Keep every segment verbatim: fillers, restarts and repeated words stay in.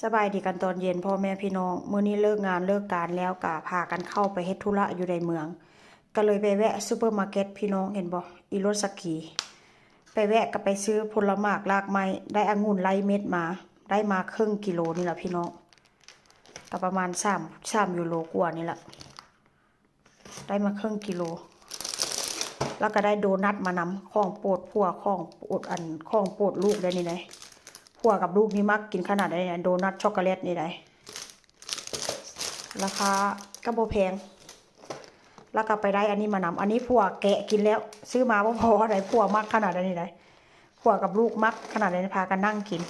สบายดีกันตอนเย็นพ่อแม่พี่น้อง มื้อนี้เลิกงานเลิกการแล้วก็พากันเข้าไปเฮ็ดธุระอยู่ในเมือง ก็เลยไปแวะซูเปอร์มาร์เก็ตพี่น้องเห็นบ่ อีโรสกี ไปแวะก็ไปซื้อผลหมากรากไม้ ได้องุ่นไร้เม็ดมา ได้มาครึ่งกิโลนี่แหละพี่น้อง ก็ประมาณสาม สามยูโรกว่านี่แหละ ได้มาครึ่งกิโล แล้วก็ได้โดนัทมานำ ของโปรดผัว ของโปรดอัน ของโปรดลูกได้นี่ได ผัวกับลูกนี่มักกินขนาดใดเนี่ย โดนัทช็อกโกแลตนี่ได ราคาก็บ่แพง แล้วก็ไปได้อันนี้มานำ อันนี้ผัวแกะกินแล้ว ซื้อมาบ่พอได้ ผัวมักขนาดใดนี่ได ผัวกับลูกมักขนาดใด พากันนั่งกิน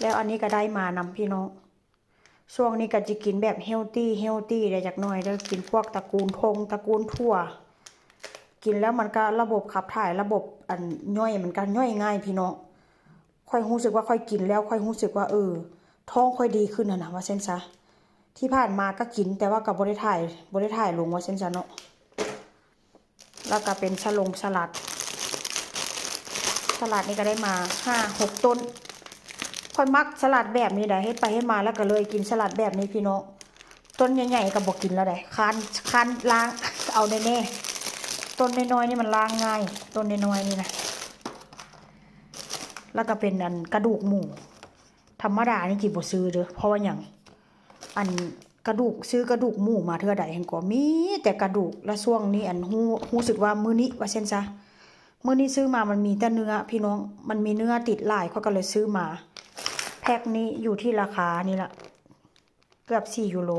แล้วอันนี้ก็ได้มานำพี่น้อง ช่วงนี้ก็จะกินแบบเฮลตี้ เฮลตี้ได้จักหน่อยเด้อ กินพวกตระกูลทง ตระกูลถั่ว กินแล้วมันก็ระบบขับถ่าย ระบบอันย่อยมันก็ย่อยง่ายพี่น้อง ค่อยรู้สึกว่าค่อยกินแล้วค่อยรู้สึกว่า เออ ท้องค่อยดีขึ้นนะนะ ว่าเส้นซะ ที่ผ่านมาก็กินแต่ว่าก็บ่ได้ถ่าย บ่ได้ถ่ายลง ว่าเส้นซะเนาะ แล้วก็เป็นสลงสลัด สลัดนี่ก็ได้มาห้าหกต้น ค่อยมักสลัดแบบนี้ได้ เฮ็ดไปเฮ็ดมาแล้วก็เลยกินสลัดแบบนี้พี่น้อง ต้นใหญ่ๆก็บ่กินแล้วได้ ค้าน ค้านล้าง เอาแน่ๆ ต้นน้อยๆนี่มันล้างง่าย ต้นน้อยๆนี่นะ แล้วก็เป็นอันกระดูกหมู ธรรมดานี่จิบ่ซื้อเด้อ เพราะว่าหยัง อันกระดูก ซื้อกระดูกหมูมาเทื่อใดหั้นก็มีแต่กระดูก และช่วงนี้อันรู้ รู้สึกว่ามื้อนี้ว่าเส้นซะ มื้อนี้ซื้อมามันมีแต่เนื้อพี่น้อง มันมีเนื้อติดหลาย ข้อยก็เลยซื้อมา แพ็คนี้อยู่ที่ราคานี่ละ เกือบสี่ยูโร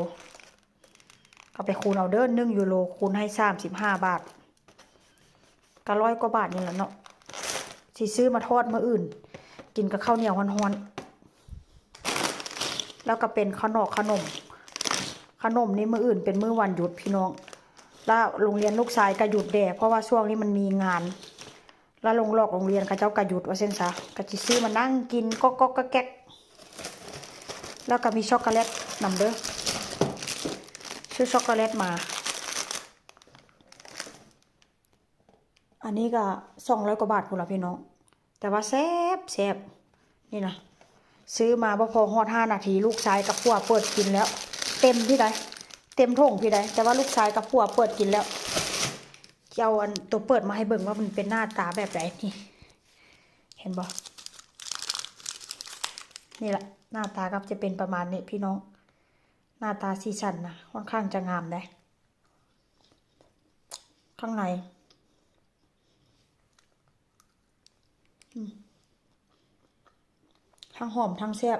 ก็ไปคูณเอาเด้อ หนึ่งยูโรคูณให้สามสิบห้าบาท ก็ร้อยกว่าบาทนี่แหละเนาะ สิซื้อมาทอดมื้ออื่น กินกับข้าวเหนียวฮ้อนๆ แล้วก็เป็นขนม ขนม ขนมนี่มื้ออื่นเป็นมื้อวันหยุดพี่น้อง แล้วโรงเรียนลูกชายก็หยุดแด่ เพราะว่าช่วงนี้มันมีงาน แล้วลงหลอกโรงเรียนเขาเจ้าก็หยุดว่าเส้นซะ ก็สิซื้อมานั่งกินก๊อกก๊อกแก๊กแก๊ก แล้วก็มีช็อกโกแลตนำเด้อ ซื้อช็อกโกแลตมา อันนี้ก็สองร้อยกว่าบาทพู้นละพี่น้อง แต่ว่าแซ่บแซ่บ นี่นะ ซื้อมาบ่พอฮอดห้านาที ลูกชายกับผัวเปิดกินแล้ว เต็มพี่ใด เต็มถุงพี่ใด แต่ว่าลูกชายกับผัวเปิดกินแล้ว จะเอาอันตัวเปิดมาให้เบิ่งว่ามันเป็นหน้าตาแบบใดนี่ เห็นบ่ นี่แหละ หน้าตาก็จะเป็นประมาณนี้พี่น้อง หน้าตาสีสันนะ ค่อนข้างจะงามเด้ ข้างใน อืม ทั้งหอมทั้งแซ่บ